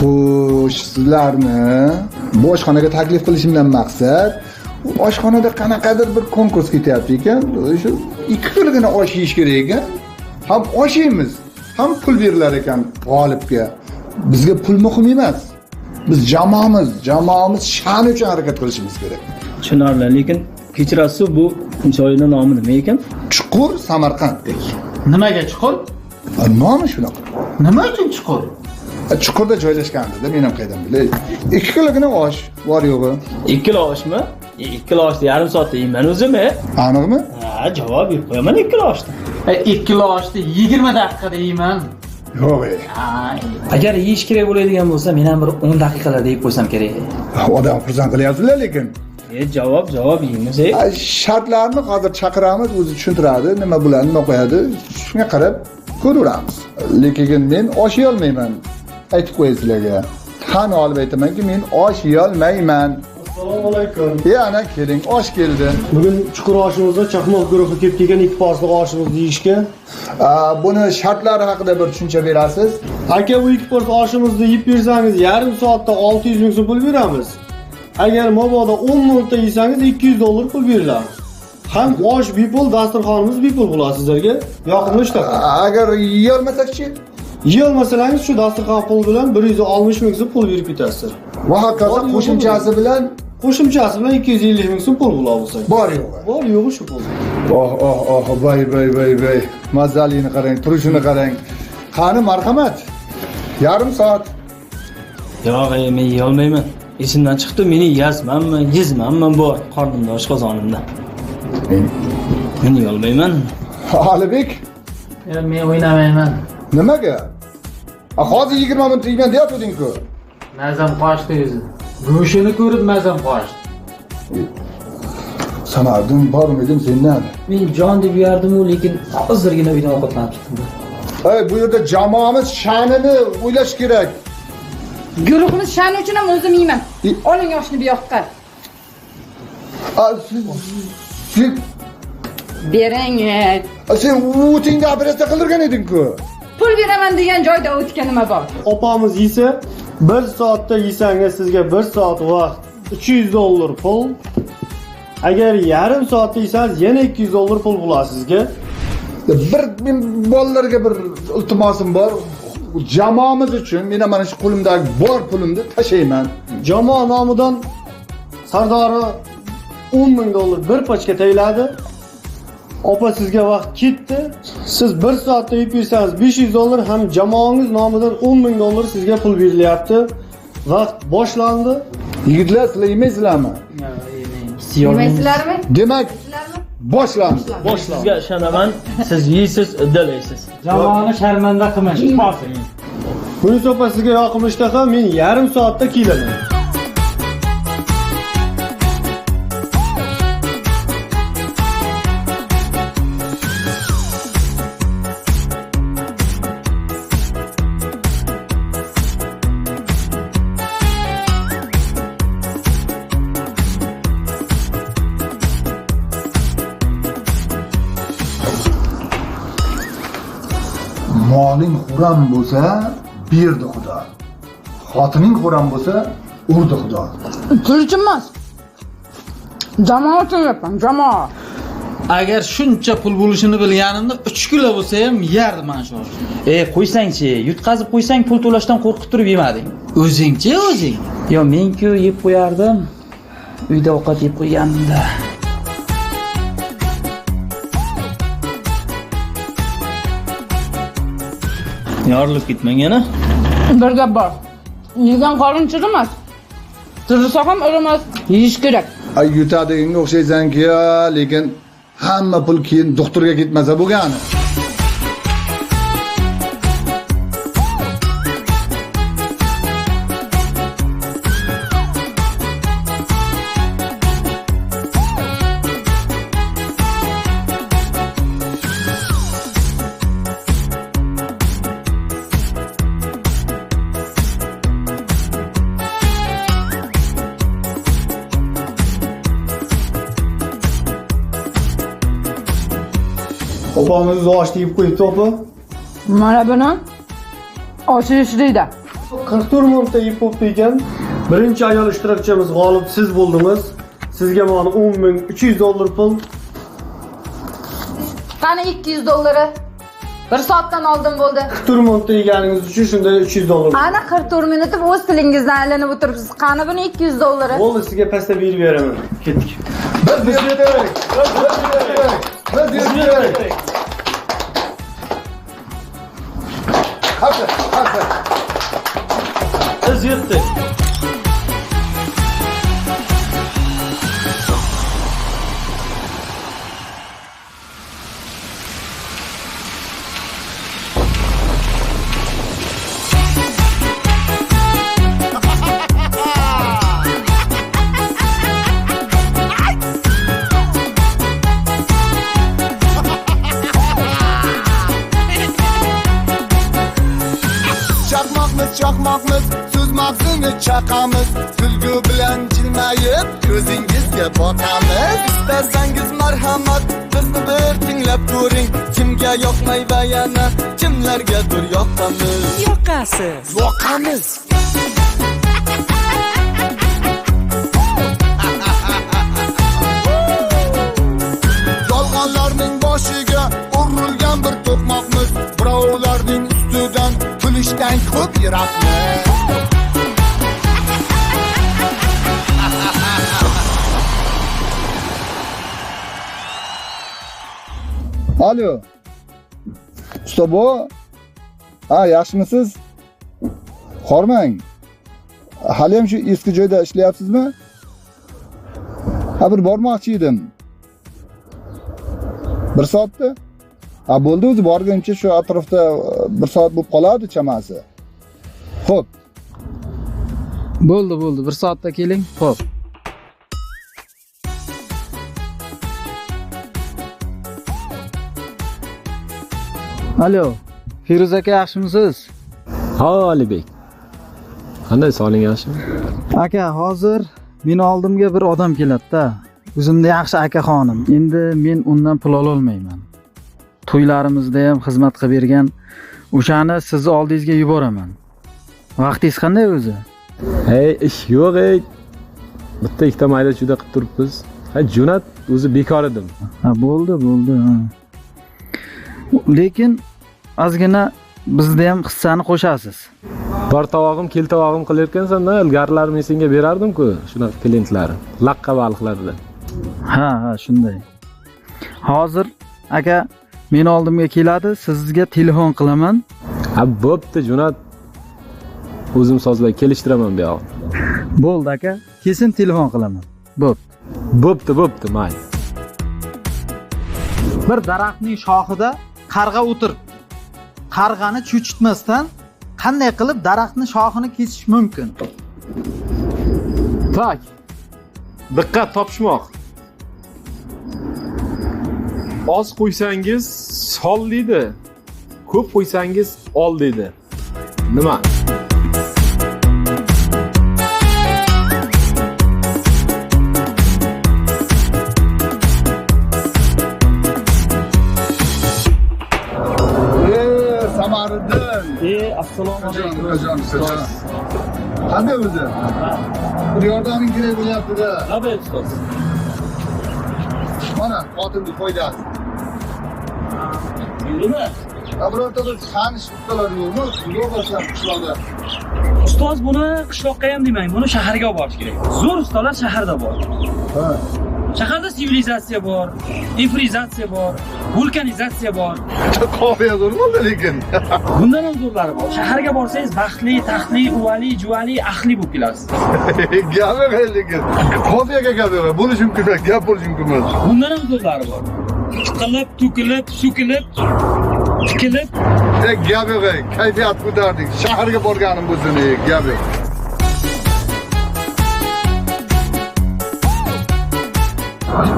Xo'sh, sizlarni bu oshxonaga taklif qilishimdan maqsad, oshxonada qanaqadir bir konkurs ketyapti ekan. Shu 2 kilogina osh yeyish kerak ekan. Ham osh yeymiz, ham pul berilar ekan g'olibga. Bizga pul muhim emas. Biz jamoamiz, jamoamiz sha'ni uchun harakat qilishimiz kerak. Tushunarli, lekin kechirasiz, bu joyning nomi nima ekan? Chuqur Samarqanddek. Nimaga chuqur? Nomi shunaqa. Nima uchun chuqur? Chuqurda joylashgandi-da, men ham qaydan bilay. 2 kilogina osh bor yo'g'i. 2 kilo oshmi? 2 kilo oshni yarim soatda yeyman o'zim. Aniqmi? Ha, javob berib qo'yaman 2 kilo oshni. 2 kilo oshni 20 daqiqada yeyman. Yo'q. Agar yeyish kerak bo'ladigan bo'lsa, men ham bir 10 daqiqalarda yeb qo'ysam kerak. Odam xursand qilyapsizlar lekin. Javob yeymiz. Shartlarni hozir chaqiramiz, o'zi tushuntiradi, nima bo'ladi, nima qo'yadi, shunga qarab ko'raveramiz. Lekin men osh yeyolmayman. Aytib qo'yay sizlarga. Tan olib aytamanki, men osh yeyolmayman. Assalomu alaykum. Ana keling, osh keldi. Bugun chuqur oshimizda chaqmoq guruhi kelib kelgan 2 porslik oshimizni yeyishga. Buni shartlari haqida bir tushuncha berasiz. Aka, bu 2 porsiya oshimizni yeb bersangiz, yarim soatda 600 ming so'm pul beramiz. Agar mabodo 10 minutda yesangiz $200 pul beriladi. Ham osh bepul, dasturxonimiz bepul bo'ladi sizlarga. Yoqimli ishtaha. Agar yeyolmasakchi? Yeyolmasangiz shu dasturxon pul bilan 160 ming so'm pul berib ketasizlar. Va hokazo qo'shimchasi bilan 250 ming so'm pul bo'ladi bo'lsa. Bor yo'g'i. Bor yo'g'i shu pul. Oh oh oh, voy voy voy voy. Mazalini qarang, turishini qarang. Qani marhamat. Yarim soat. Yo'q, men yeyolmayman. Esimdan chiqdi, meni yazmanmi, yezmanmi bor qornimda, oshqozonimda. Men yeyolmayman. Alibek? Men o'ynamayman. Nimaga? Hozir 20 minut yeyman deyatding-ku. Mazam qochdi o'zi. Go'shini ko'rib mazam qochdi. Sanardim, bor umidim sendan. Men jon deb yurardim-u, lekin hozirgina uydan ovqatlanib chiqdim. Ey, bu yerda jamoamiz sha'nini o'ylash kerak. Guruhimiz sha'ni uchun ham o'zim yeyman. Oling oshni bu yoqqa. Siz bering. Sen o'tingda operatsiya qildirgan eding-ku. Pul beraman degan joyda o'tga nima bor? Opamiz yesa, 1 soatda yesangiz sizga 1 soat vaqt $300 pul. Agar yarim soatda yesangiz yana $200 pul bo'ladi sizga. Bir men bolalarga bir iltimosim bor. Jamoamiz uchun men ham mana shu qo'limdagi bor pulimni tashlayman. Jamoa nomidan sardori $10,000 bir pachka tayladi. Opa, sizga vaqt ketdi. Siz 1 soatda yeb bersangiz $500 ham jamoangiz nomidan $10,000 sizga pul berilyapti. Vaqt boshlandi. Yigitlar, sizlar yemaysizlarmi? Yo'q, yemaysizlarmi? Demak, boshlandi. Sizga ishonaman, siz yeysiz, uddalaysiz. Jamoani sharmanda qilmang. Munisa opa, sizga yoqimli ishtaha, men yarim soatda kelaman. Moling xuram bo'lsa, berdi Xudo. Xotining xuram bo'lsa, urdi Xudo. Pul uchun emas. Jamoa uchun yapan, jamoa. Agar shuncha pul bo'lishini bilganimda 3 kilo bo'lsa ham yerdim mana shu oshni. Qo'ysangchi, yutqazib qo'ysang pul to'lashdan qo'rqib turib yemading. O'zingchi, o'zing? Yo, men-ku yeb qo'yardim. Uyda ovqat yeb qo'yganimda. Yorilib ketmang yana. Bir gap bor. Yegan qorin chirimas. Chirisa ham o'lmas, yeyish kerak. Ay, yutadiganga o'xshaysan-ki, lekin hamma pul keyin doktorga ketmasa bo'lgani. Opamiz osh yeb qo'yibdi, opa. Mana buni osh yeyish deydi. 44 minutda yeb bo'pti ekan. Birinchi ayol ishtirokchimiz g'olib siz bo'ldingiz. Sizga mana 10 300 dollar pul. Qani 200 dollari? Bir soatdan oldin bo'ldi. 44 minutda yeganingiz uchun shunda 300 dollar. Ana 44 minut o'z tilingizdan aylanib o'tiribsiz. Qani buni 200 dollari? Bo'ldi, sizga pastda berib beraman. Ketdik. Biz yetdik. Biz yetdik. Biz yetdik. Hadi, hadi. Biz yetdik. Chaqmoqmiz, chaqmoqmiz, so'z mag'zini chaqamiz, kulgu bilan jilmayib ko'zingizga boqamiz. Istasangiz marhamat, bizni bir tinglab ko'ring, kimga yoqmay va yana kimlargadir yoqamiz. Yoqasiz. Yoqamiz. Yolg'onlarning boshiga urilgan bir to'qmoqmiz, birovlarning ustidan kulishdan ko'p yiroqmiz. Alo. Usta bu. Ha, yaxshimisiz? Hormang. Hali ham shu eski joyda ishlayapsizmi? Ha, bir bormoqchi edim. Bir soatda? Ha, bo'ldi, o'zi borguncha shu atrofda bir soat bo'lib qoladi chamasi. Xo'p. Bo'ldi, bo'ldi. Bir soatda keling. Xo'p. Alo, Feruz aka, yaxshimisiz? Ha, Alibek. Qanday, sog'lig'ing yaxshimi? Aka, hozir meni oldimga bir odam keladi-da. O'zimda yaxshi akaxonim. Endi men undan pul ola olmayman. To'ylarimizda ham xizmat qilib bergan. O'shani sizni oldingizga yuboraman. Vaqtingiz qanday o'zi? Hey, ish yo'q, ey. Bitta ikkita mayda chuyda qilib turibmiz. Ha, jo'nat, o'zi bekor edim. Ha, bo'ldi, bo'ldi. Ha. Lekin ozgina bizda ham hissani qo'shasiz. Bor tovog'im, kel tovog'im qilayotgansan-da, ilgarilar men senga berardim-ku shunaqa klientlar, laqqa baliqlar bilan. Ha, ha, shunday. Hozir aka meni oldimga keladi, sizga telefon qilaman. Ha, bo'pti, jo'nat. O'zim sozlay kelishtiraman bu yog'ini. Bo'ldi aka, kesin telefon qilaman. Bo'pti. Bo'pti, bo'pti, mayli. Bir daraxtning shoxida qarg'a o'tiribdi. Qarg'ani cho'chitmasdan qanday qilib daraxtning shoxini kesish mumkin? Tak. Diqqat, topishmoq. Oz qo'ysangiz sol deydi, ko'p qo'ysangiz ol deydi. Nima? Samariddin. Assalomu alaykum. Ukajon, ukajon. Qanday o'zi? Bir yordaming kerak bo'lyapti-da. Labay ustoz. Mana xotinni foydasi. Nima? Birorta bir tanish ustalar yo'qmi? Yo'q bo'lsa qishloqda. Ustoz, buni qishloqqa ham demang, buni shaharga olib borish kerak. Zo'r ustalar shaharda bor. Ha. Shaharda sivilizatsiya bor, infrizatsiya bor, vulkanizatsiya bor. Qofiya zo'r bo'ldi lekin. Bundan ham zo'rlari bor. Shaharga borsangiz baxtli, taxtli, uvali, juvali, ahli bo'lib kelasiz. Gapi yo'q lekin. Qofiyaga gap yo'q. Bo'lishi mumkin emas, gap bo'lishi mumkin emas. Bundan ham zo'rlari bor. Tiqilib, to'kilib, so'kilib, tikilib. Gap yo'q, kayfiyat ko'tardik. Shaharga borganim bo'lsin, gap yo'q.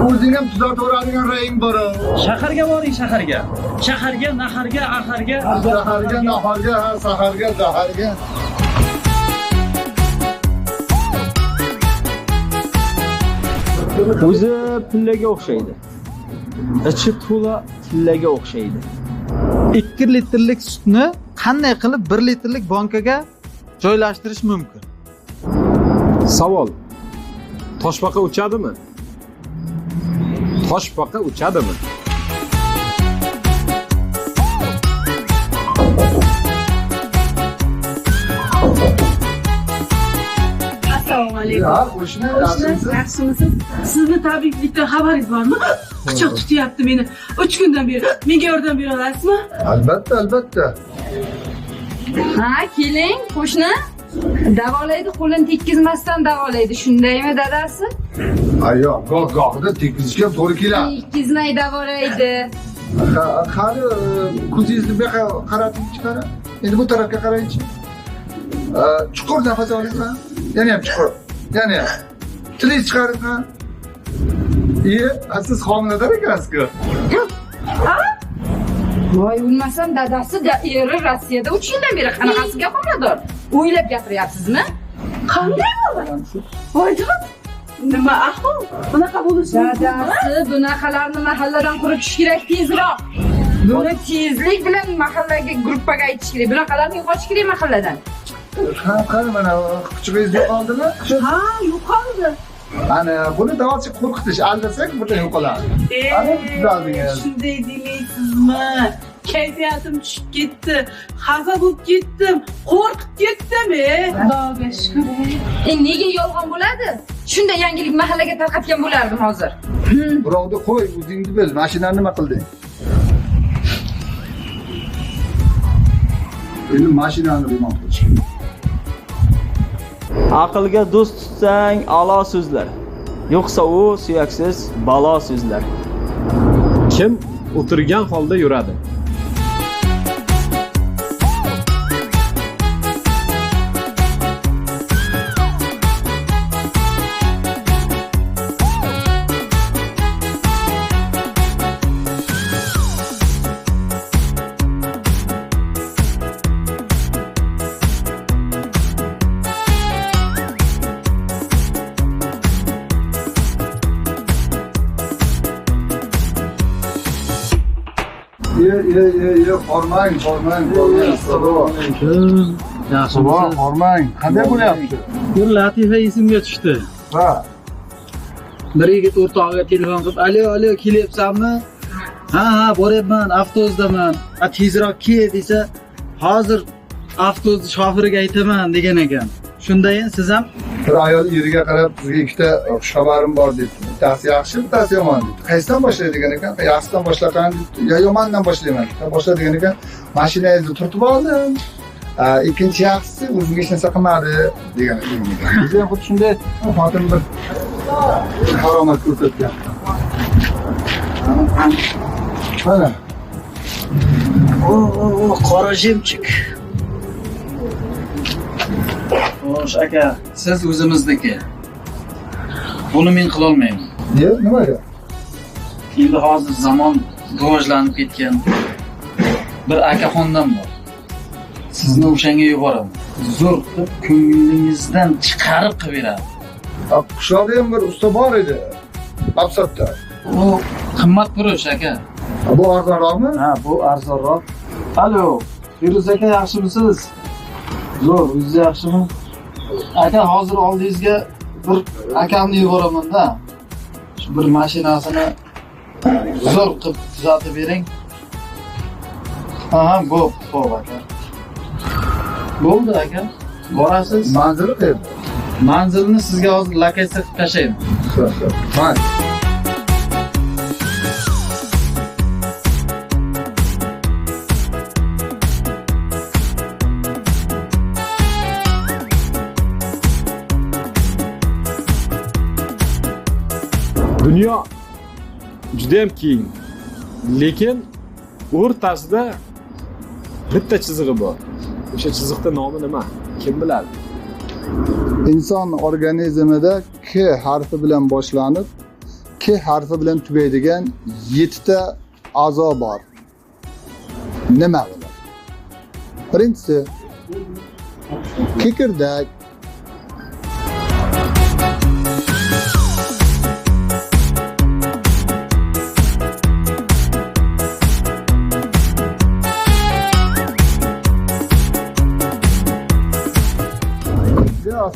O'zing ham tuzataveradigan rang bor. Shaharga boring, shaharga. Shaharga, naharga, aharga, shaharga, naharga, ha, saharga, zaharga. O'zi pillaga o'xshaydi. Ichi to'la tillaga o'xshaydi. 2 litrlik sutni qanday qilib 1 litrlik bankaga Joylashtirish mumkin. Savol. Toshbaqa uchadimi? Toshbaqa uchadimi? Assalomu alaykum. Ha, qo'shni, yaxshimisiz? Yaxshimisiz? Sizni tabriklikdan xabaringiz bormi? Pichoq tutyapti meni. 3 kundan beri. Menga yordam bera olasizmi? Albatta, albatta. Ha, keling, qo'shni. Davolaydi, qo'lini tekkizmasdan davolaydi. Shundaymi, dadasi? Yo'q, goh-gohida tekkizishga ham to'g'ri keladi. Tekkizmay davolaydi. Qani, ko'zingizni bu yoqqa qaratib chiqara. Endi bu tarafga qarangchi. Chuqur nafas oling, ha? Yana ham chuqur. Yana ham. Tilingizni chiqaring, ha? Iye, siz homilador ekansiz-ku. Voy, o'lmasam dadasi eri Rossiyada 3 yildan beri qanaqasiga homilador? O'ylab gapiryapsizmi? Qanday bo'ladi? Voyjon, nima ahvol? Bunaqa bo'lishi mumkinmi? Dadasi, bunaqalarni mahalladan quritish kerak tezroq. Buni tezlik bilan mahallaga, gruppaga aytish kerak. Bunaqalarni yo'qotish kerak mahalladan. Ha, qani mana kuchug'ingiz yo'qoldimi? Ha, yo'qoldi. Ana buni davochi qo'rqitish, aldasak birdan yo'qoladi. Ana tuzaldingiz. Shunday demaysizmi? Kayfiyatim tushib ketdi, xafa bo'lib ketdim, qo'rqib ketdim, Xudoga shukr. Nega yolg'on bo'ladi? Shunday yangilik mahallaga tarqatgan bo'lardim hozir. Birovni qo'y, o'zingni bil. Mashinani nima qilding? Endi mashinani remont qilish kerak. Aqlga do'st tutsang a'lo so'zlar, yo'qsa u suyaksiz balo so'zlar. Kim o'tirgan holda yuradi? Ye, hormang, hormang, hormang. Alaykum. Yaxshimisiz? Hormang. Qanday bo'lyapti? Bir latifa esimga tushdi. Ha. Bir yigit o'rtog'iga telefon qilib, "Alo, alo, kelyapsanmi?" "Ha, ha, boryapman, avtobusdaman." "A, tezroq kel" desa, "Hozir avtobus shofiriga aytaman" degan ekan. Shundayin siz ham bir ayol eriga qarab, "Sizga ikkita xushxabarim bor" debdi. Bittasi yaxshi, bittasi yomon debdi. Qaysidan boshlaydi degan ekan. Yaxshisidan boshlagan debdi. Ya yomondan boshlayman. Boshla degan ekan. Mashinangizni turtib oldim. Ikkinchi yaxshisi o'zimga hech narsa qilmadi degan ekan. Biz ham xuddi shunday xotin bir karomat ko'rsatgan. Mana. O, qora jemchik. Xo'sh aka, siz o'zimizniki. Buni men qila olmayman. Niye? Nimaga? Endi hozir zamon rivojlanib ketgan. Bir akaxondan bor. Sizni o'shanga yuboraman. Zo'r qilib ko'nglingizdan chiqarib qilib beradi. Qishloqda ham bir usta bor edi. Absatda. U qimmat furush aka. Bu arzonroqmi? Ha, bu arzonroq. Alo, Feruz aka, yaxshimisiz? Zo'r, o'zingiz yaxshimi? Aka, hozir oldingizga bir akamni yuboraman-da. Shu bir mashinasini zo'r qilib tuzatib bering. Ha, bo'pti, xo'p aka. Bo'ldi aka. Borasiz. Manzili qayerda? Manzilni sizga hozir lokatsiya qilib tashlayman. Xo'p, xo'p. Dunyo juda ham keng, lekin o'rtasida bitta chizig'i bor. O'sha chiziqning nomi nima? Kim biladi? Inson organizmida K harfi bilan boshlanib, K harfi bilan tugaydigan 7 ta a'zo bor. Nima ular? Birinchisi kekirdak,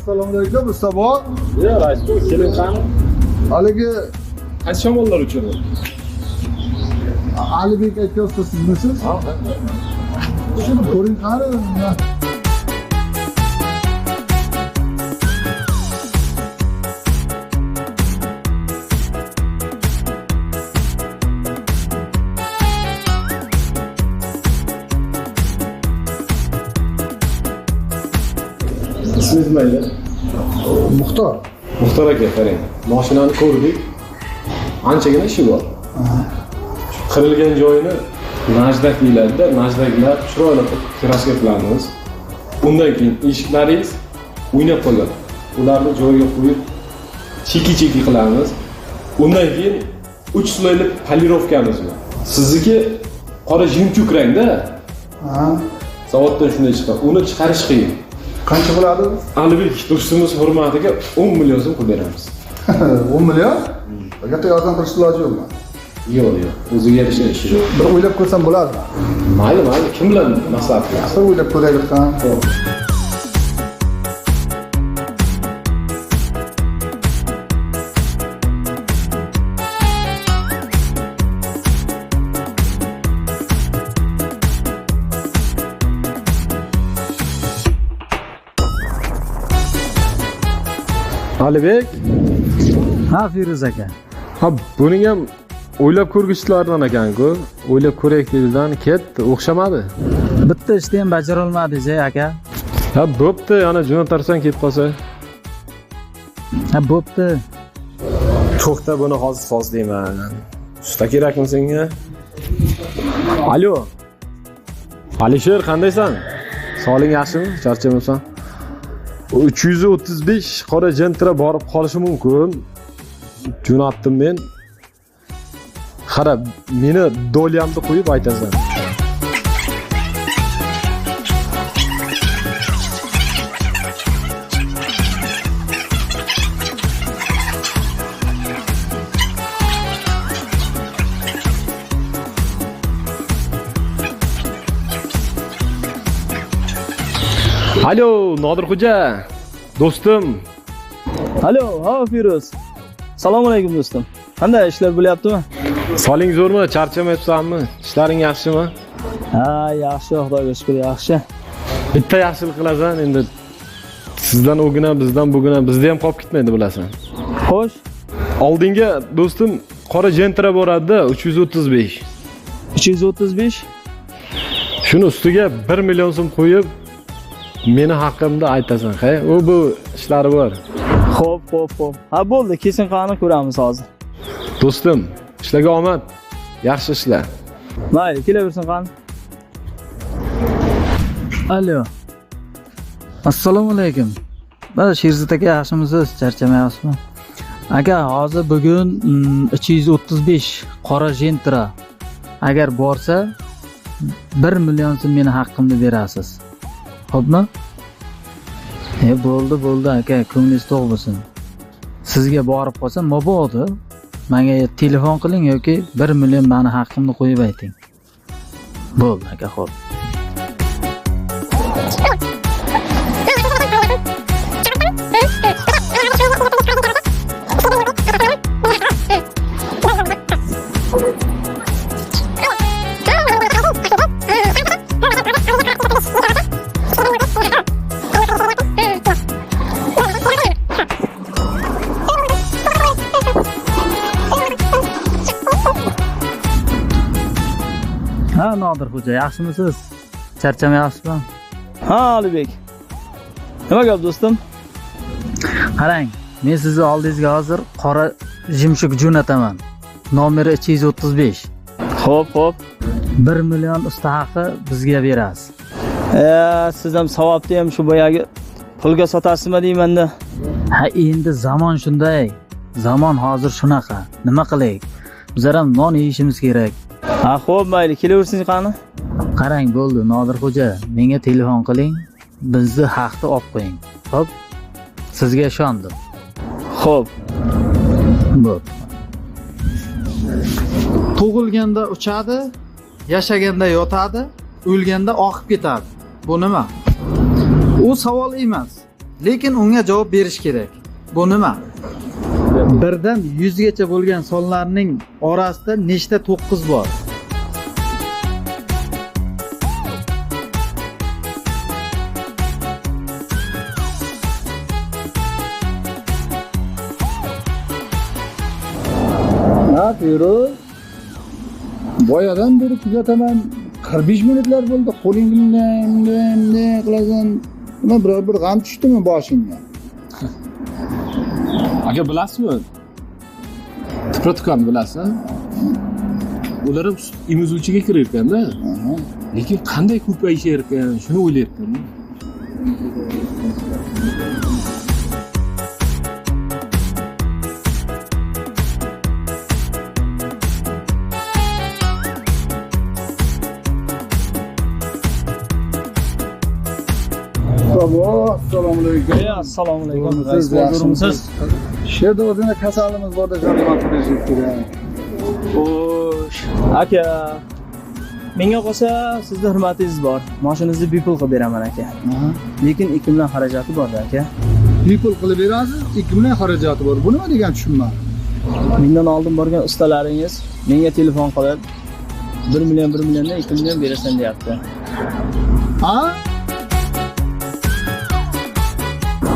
Assalomu alaykum, Mustafa. Yo, Rasul, keling qani. Haligi qaysi shamollar uchun? Alibek aka usta sizmisiz? Ha. Shuni ko'ring qani. Ismingiz nima edi? Muxtor. Muxtor aka, qarang. Mashinani ko'rdik. Anchagina ishi bor. Qirilgan joyini najdak deyiladi-da, najdaklar chiroyli qilib kraska qilamiz. Undan keyin eshiklaringiz o'ynab qolgan. Ularni joyiga qo'yib cheki-cheki qilamiz. Undan keyin 3 sloyli polirovkamiz bor. Sizniki qora jimchuk rangda. Ha. Zavoddan shunday chiqadi. Uni chiqarish qiyin. Qancha bo'ladi? Alibek do'stimiz hurmatiga 10 million so'm qilib beramiz. 10 million? Katta yordam qilish iloji yo'qmi? Yo'q, yo'q. O'ziga yarasha ishi yo'q. Bir o'ylab ko'rsam bo'ladimi? Mayli, mayli. Kim bilan maslahat qilasiz? Bir o'ylab ko'raylik ham. Alibek. Ha, Firuz aka. Ha, buning ham o'ylab ko'rgichlardan ekan-ku. O'ylab ko'raylik dedidan ketdi, o'xshamadi. Bitta ishni ham bajara olmadingiz, aka. Ha, bo'pti, yana jo'natarsan kelib qolsa. Ha, bo'pti. To'xta, buni hozir sozlayman. Usta kerakmi senga? Alo. Alisher, qandaysan? Sog'lig'ing yaxshimi? Charchamaysan? 335 qora Gentra borib qolishi mumkin. Jo'natdim men. Qara, meni dolyamni qo'yib aytasan. Alo, Nodirxo'ja, do'stim. Alo, ha Firuz. Assalomu alaykum do'stim. Qanday ishlar bo'lyaptimi? Soling zo'rmi? Charchamayapsanmi? Ishlaring yaxshimi? Ha, yaxshi, Xudoga shukr, yaxshi. Bitta yaxshilik qilasan, endi sizdan o'gina, bizdan bugina, bizda ham qolib ketmaydi, bilasan. Xo'sh. Oldinga do'stim qora Gentra boradi-da, 335. 335? Shuni ustiga 1 million so'm qo'yib meni haqqimda aytasan, ha? U bu ishlari bor. Xo'p, xo'p, xo'p. Ha, bo'ldi, kesin qani ko'ramiz hozir. Do'stim, ishlarga omad. Yaxshi ishlar. Mayli, kelaversin qani. Alo. Assalomu alaykum. Mana Sherzod aka, yaxshimisiz? Charchamayapsizmi? Aka, hozir bugun 335 qora Gentra agar borsa 1 million so'm meni haqqimni berasiz. Xo'pmi? Bo'ldi, bo'ldi aka, ko'nglingiz to'q bo'lsin. Sizga borib qolsa, mabodo menga telefon qiling yoki 1 million meni haqqimni qo'yib ayting. Bo'ldi aka, xo'p. Ha, Nodirxo'ja, yaxshimisiz? Charchamayapsizmi? Ha, Alibek. Nima gap do'stim? Qarang, men sizni oldingizga hozir qora jimshuk jo'nataman. Nomeri 235. Xo'p, xo'p. 1 million usta haqi bizga berasiz. Siz ham savobni ham shu boyagi pulga sotasizmi deyman-da. Ha, endi zamon shunday. Zamon hozir shunaqa. Nima qilaylik? Bizlar ham non yeyishimiz kerak. Ha, xo'p, mayli, kelaversin qani. Qarang, bo'ldi, Nodirxo'ja, menga telefon qiling, bizni haqni olib qo'ying. Xo'p? Sizga ishondim. Xo'p. Bo'ldi. Tug'ilganda uchadi, yashaganda yotadi, o'lganda oqib ketadi. Bu nima? U savol emas. lekin unga javob berish kerak. Bu nima? 1dan 100 gacha bo'lgan sonlarning orasida nechta 9 bor? Ha, Feruz. Boyadan beri kuzataman. 45 minutlar bo'ldi. Qo'ling bilan bunday qilasan. Nima, biror bir g'am tushdimi boshingga? Aka, bilasizmi? Tipratikanni bilasiz? Ular ham sut emizuvchiga kirar ekanda. Lekin qanday ko'payishar ekan, shuni o'ylayapman. Assalomu alaykum. Assalomu alaykum. Siz yaxshimisiz? Shu yerda o'zini kasalimiz borda, remont qilish kerak. Xo'sh, aka, menga qolsa sizni hurmatingiz bor. Mashinangizni bepul qilib beraman aka. Lekin 2 million xarajati bor aka. Bepul qilib berasiz, 2 million xarajati bor. Bu nima degan tushunmadim. Mendan oldin borgan ustalaringiz menga telefon qilib 1 million 1 milliondan 2 million berasan deyapti. Ha?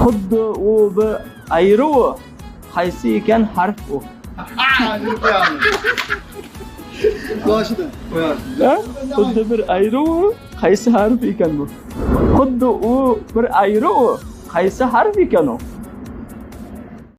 Xuddi u bir ayri u. Qaysi ekan harf u? Boshida. Xuddi bir ayri u, qaysi harf ekan bu? Xuddi u bir ayri u, qaysi harf ekan u?